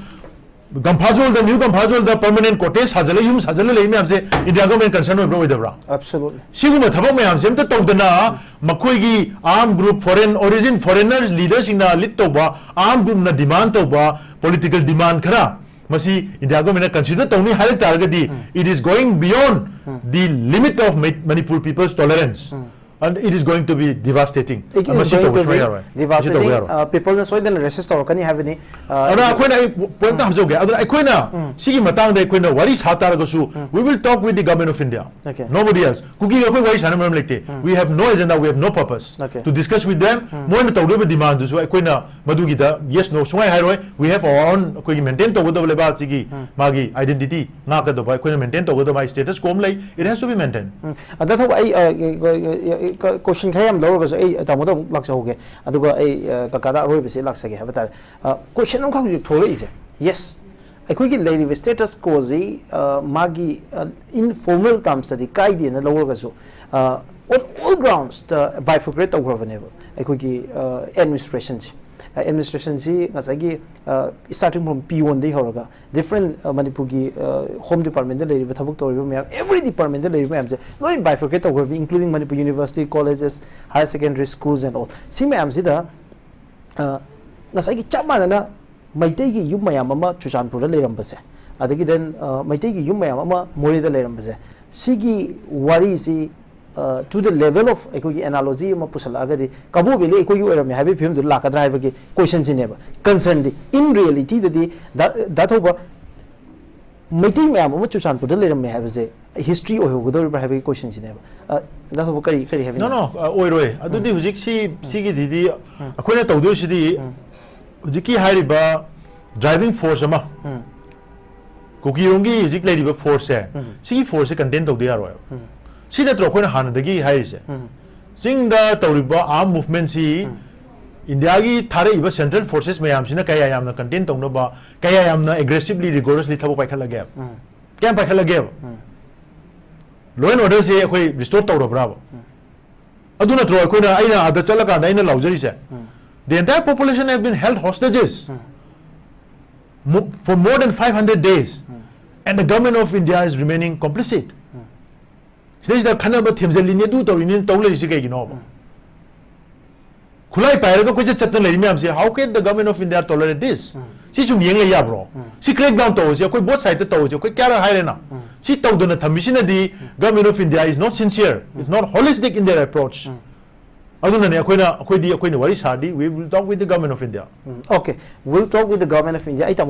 ꯒꯝꯐꯥꯖꯣꯜꯗ, ꯅ꯭ꯌꯨ ꯒꯝꯐꯥꯖꯣꯜꯗ permanent cottage ꯁꯥꯖꯜꯂ, ꯌꯨꯝ ꯁꯥꯖꯜꯂ ꯂꯩ ꯃꯌꯥꯝꯁꯦ ꯏꯟꯗꯤꯌꯥ ꯒꯣꯔꯃꯦꯟ ꯀꯟꯁꯔꯟ ꯑꯣꯏꯕ꯭ꯔꯥ, ꯑꯣꯏꯗꯕ꯭ꯔꯥ? Absolutely. ꯁꯤꯒꯨꯝꯕ ꯊꯕꯛ ꯃꯌꯥꯝꯁꯦ ꯑꯝꯇ ꯇꯧꯗꯅ, ꯃꯈꯣꯏꯒꯤ armed group, foreign origin, foreigners leaderꯁꯤꯡꯅ ꯂꯤꯗ ꯇꯧꯕ armed groupꯅ demand ꯇꯧꯕ political demand ꯈꯔ, ꯃꯁꯤ ꯏꯟꯗꯤꯌꯥ ꯒꯣꯔꯃꯦꯟꯅ ꯀꯟꯁꯤꯗꯔ ꯇꯧꯅꯤ ꯍꯥꯏꯔꯛ ꯇꯥꯔꯒꯗꯤ, it is going beyond the limit of Ma- Manipur people's tolerance. And it is going to be devastating. It is ꯃꯁꯤ going ꯇꯧꯕ to ꯁꯨꯡꯌꯥ be ꯌꯥꯔꯣꯏ꯫ ꯃꯁꯤ ꯇꯧꯕ devastating. ꯌꯥꯔꯣꯏ꯫ Uh, people ꯅ ꯁꯣꯏꯗꯅ ꯔꯦꯁꯤꯁ ꯇꯧꯔꯛꯀꯅꯤ ꯍꯥꯏꯕꯅꯤ꯫ Uh, ꯑꯗꯨꯅ ꯑꯩꯈꯣꯏꯅ, ꯑꯩ ꯄꯣꯏꯟꯠ ꯍꯥꯞꯆꯧꯒꯦ꯫ ꯑꯗꯨꯅ ꯑꯩꯈꯣꯏꯅ ꯁꯤꯒꯤ ꯃꯇꯥꯡꯗ ꯑꯩꯈꯣꯏꯅ ꯋꯥꯔꯤ ꯁꯥ ꯇꯥꯔꯒꯁꯨ, we will talk with the government of India. Okay. Nobody else. ꯀꯨꯀꯤꯒ ꯑꯩꯈꯣꯏ ꯋꯥꯔꯤ ꯁꯥꯟꯅꯕ ꯃꯔꯝ ꯂꯩꯇꯦ꯫ We have no agenda, we have no purpose Okay. to discuss with them. ꯃꯣꯏꯅ ꯇꯧꯗꯣꯏꯕ demandꯗꯨꯁꯨ ꯑꯩꯈꯣꯏꯅ ꯃꯗꯨꯒꯤꯗ yes no ꯁꯨꯡꯍꯥꯏ ꯍꯥꯏꯔꯣꯏ꯫ We have our own, ꯑꯩꯈꯣꯏꯒꯤ maintain ꯇꯧꯒꯗꯕ ꯂꯩꯕꯥꯛꯁꯤꯒꯤ ꯃꯥꯒꯤ identity ꯉꯥꯛꯀꯗꯕ, ꯑꯩꯈꯣꯏꯅ maintain ꯇꯧꯒꯗꯕ ꯃꯥꯒꯤ status quo ꯑꯃ ꯂꯩ꯫ It has to be maintained. ꯎꯝ꯫ ꯑꯗ ꯊꯧꯕ ꯑꯩ, ꯑ, ꯀꯣꯏꯁꯟ ꯈꯔ ꯌꯥꯝ ꯂꯧꯔꯒꯁꯨ ꯑꯩ ꯇꯥꯃꯣꯗ ꯑꯃꯨꯛ ꯂꯥꯛꯆꯍꯧꯒꯦ꯫ ꯑꯗꯨꯒ ꯑꯩ, ꯑ, ꯀꯀꯥꯗ ꯑꯔꯣꯏꯕꯁꯦ ꯂꯥꯛꯆꯒꯦ ꯍꯥꯏꯕ ꯇꯥꯔꯦ꯫ ꯀꯣꯏꯁꯟ ꯑꯃꯈꯛ ꯍꯧꯖꯤꯛ ꯊꯣꯛꯂꯛꯏꯁꯦ, ꯌꯦꯁ, ꯑꯩꯈꯣꯏꯒꯤ ꯂꯩꯔꯤꯕ status quoꯁꯤ, ꯑ, ꯃꯥꯒꯤ, ꯑ, in formal termsꯇꯗꯤ ꯀꯥꯏꯗꯦꯅ ꯂꯧꯔꯒꯁꯨ, ꯑ, on all groundsꯇ bifurcate ꯇꯧꯈ꯭ꯔꯕꯅꯦꯕ ꯑꯩꯈꯣꯏꯒꯤ, ꯑ, administrationꯁꯦ꯫ ꯑ, administrationꯁꯤ ꯉꯁꯥꯏꯒꯤ, ꯑ, starting from peonꯗꯒꯤ ꯍꯧꯔꯒ different, ꯑ, ꯃꯅꯤꯄꯨꯔꯒꯤ, ꯑ, home departmentꯇ ꯂꯩꯔꯤꯕ, ꯊꯕꯛ ꯇꯧꯔꯤꯕ ꯃꯌꯥꯝ, every departmentꯇ ꯂꯩꯔꯤꯕ ꯃꯌꯥꯝꯁꯦ ꯂꯣꯏ bifurcate ꯇꯧꯈ꯭ꯔꯕꯅꯤ, including Manipur university, colleges, higher secondary schools and all꯫ ꯁꯤ ꯃꯌꯥꯝꯁꯤꯗ, ꯑ, ꯉꯁꯥꯏꯒꯤ ꯆꯞ ꯃꯥꯟꯅꯅ ꯃꯩꯇꯩꯒꯤ ꯌꯨꯝ ꯃꯌꯥꯝ ꯑꯃ ꯆꯨꯔꯆꯥꯟꯄꯨꯔꯗ ꯂꯩꯔꯝꯕꯁꯦ, ꯑꯗꯒꯤ then, ꯑ, ꯃꯩꯇꯩꯒꯤ ꯌꯨꯝ ꯃꯌꯥꯝ ꯑꯃ ꯃꯣꯔꯦꯗ ꯂꯩꯔꯝꯕꯁꯦ, ꯁꯤꯒꯤ ꯋꯥꯔꯤꯁꯤ, ꯑ, to the level of ꯑꯩꯈꯣꯏꯒꯤ analogy ꯑꯃ ꯄꯨꯁꯜꯂꯛꯑꯒꯗꯤ, ꯀꯕꯣ ꯚꯦꯂꯤ ꯑꯩꯈꯣꯏꯒꯤ ꯑꯣꯏꯔꯝꯃꯦ ꯍꯥꯏꯕꯒꯤ ꯐꯤꯕꯝꯗꯨ ꯂꯥꯛꯀꯗ꯭ꯔꯥ ꯍꯥꯏꯕꯒꯤ ꯀꯣꯏꯁꯟꯁꯤꯅꯦꯕ, ꯀꯟꯁꯔꯟꯗꯤ꯫ In realityꯗꯗꯤ ꯗꯥ, ꯗꯥ ꯊꯧꯕ, ꯃꯩꯇꯩ ꯃꯌꯥꯝ ꯑꯃ ꯆꯨꯔꯆꯥꯟꯄꯨꯔꯗ ꯂꯩꯔꯝꯃꯦ ꯍꯥꯏꯕꯁꯦ history ꯑꯣꯏꯍꯧꯒꯗꯧꯔꯤꯕ꯭ꯔꯥ ꯍꯥꯏꯕꯒꯤ ꯀꯣꯏꯁꯟꯁꯤꯅꯦꯕ꯫ ꯑ, ꯗꯥ ꯊꯧꯕ, ꯀꯔꯤ, ꯀꯔꯤ No, ꯍꯥꯏꯕꯤꯅꯤꯡꯉꯤ? no, ꯑ, ꯑꯣꯏꯔꯣꯏ꯫ ꯑꯗꯨꯗꯤ ꯍꯧꯖꯤꯛ ꯁꯤ, ꯁꯤꯒꯤꯗꯤ ꯑꯩꯈꯣꯏꯅ ꯇꯧꯗꯣꯏꯁꯤꯗꯤ ꯍꯧꯖꯤꯛꯀꯤ ꯍꯥꯏꯔꯤꯕ driving force ꯑꯃ, ꯀꯨꯀꯤꯔꯣꯝꯒꯤ ꯍꯧꯖꯤꯛ ꯂꯩꯔꯤꯕ forceꯁꯦ, ꯁꯤꯒꯤ forceꯁꯦ contain ꯇꯧꯗ ꯌꯥꯔꯣꯏꯕ꯫ ꯁꯤ ꯅꯠꯇ꯭ꯔꯣ ꯑꯩꯈꯣꯏꯅ ꯍꯥꯟꯅꯗꯒꯤ ꯍꯥꯏꯔꯤꯁꯦ? ꯆꯤꯡꯗ ꯇꯧꯔꯤꯕ armed movementꯁꯤ ꯏꯟꯗꯤꯌꯥꯒꯤ ꯊꯥꯔꯛꯏꯕ central forces ꯃꯌꯥꯝꯁꯤꯅ ꯀꯌꯥ ꯌꯥꯝꯅ contain ꯇꯧꯅꯕ, ꯀꯌꯥ ꯌꯥꯝꯅ aggressively, rigorously ꯊꯕꯛ ꯄꯥꯏꯈꯠꯂꯒꯦꯕ? ꯀꯌꯥꯝ ꯄꯥꯏꯈꯠꯂꯒꯦꯕ? Law and orderꯁꯦ ꯑꯩꯈꯣꯏ restore ꯇꯧꯔꯕ꯭ꯔꯥꯕ? ꯑꯗꯨ ꯅꯠꯇ꯭ꯔꯣ ꯑꯩꯈꯣꯏꯅ, ꯑꯩꯅ ꯑꯥꯗ ꯆꯠꯂꯀꯥꯟꯗ ꯑꯩꯅ ꯂꯥꯎꯖꯔꯤꯁꯦ? The entire population has been held hostages. Mo- for more than five hundred days, and the government of India is remaining complicit. ꯁꯤꯗꯩꯁꯤꯗ ꯈꯠꯅꯕ ꯊꯦꯝꯖꯤꯜꯂꯤꯅꯤ, ꯑꯗꯨ ꯇꯧꯔꯤꯅꯤ, ꯇꯧ ꯂꯩꯔꯤꯁꯤ ꯀꯩꯒꯤꯅꯣꯕ? ꯈꯨꯠꯂꯥꯏ ꯄꯥꯏꯔꯒ ꯀꯣꯏꯆꯠ ꯆꯠꯇꯅ ꯂꯩꯔꯤ ꯃꯌꯥꯝꯁꯦ, how can the government of India tolerate this? ꯁꯤ ꯁꯨꯝ ꯌꯦꯡ ꯂꯩ ꯌꯥꯕ꯭ꯔꯣ? ꯁꯤ crackdown ꯇꯧꯔꯁꯤ, ꯑꯩꯈꯣꯏ both side ꯇꯧꯔꯁꯤ, ꯑꯩꯈꯣꯏ ꯀꯌꯥꯔꯛ ꯍꯥꯏꯔꯦꯅ? ꯁꯤ ꯇꯧꯗꯅ ꯊꯝꯃꯤꯁꯤꯅꯗꯤ government of India is not sincere, it's not holistic in their approach. ꯑꯗꯨꯅꯅꯦ ꯑꯩꯈꯣꯏꯅ, ꯑꯩꯈꯣꯏꯗꯤ, ꯑꯩꯈꯣꯏꯅ ꯋꯥꯔꯤ ꯁꯥꯔꯗꯤ, we will talk with the government of India. Okay, we'll talk with the government of India. ꯑꯩ ꯇꯥꯃꯣ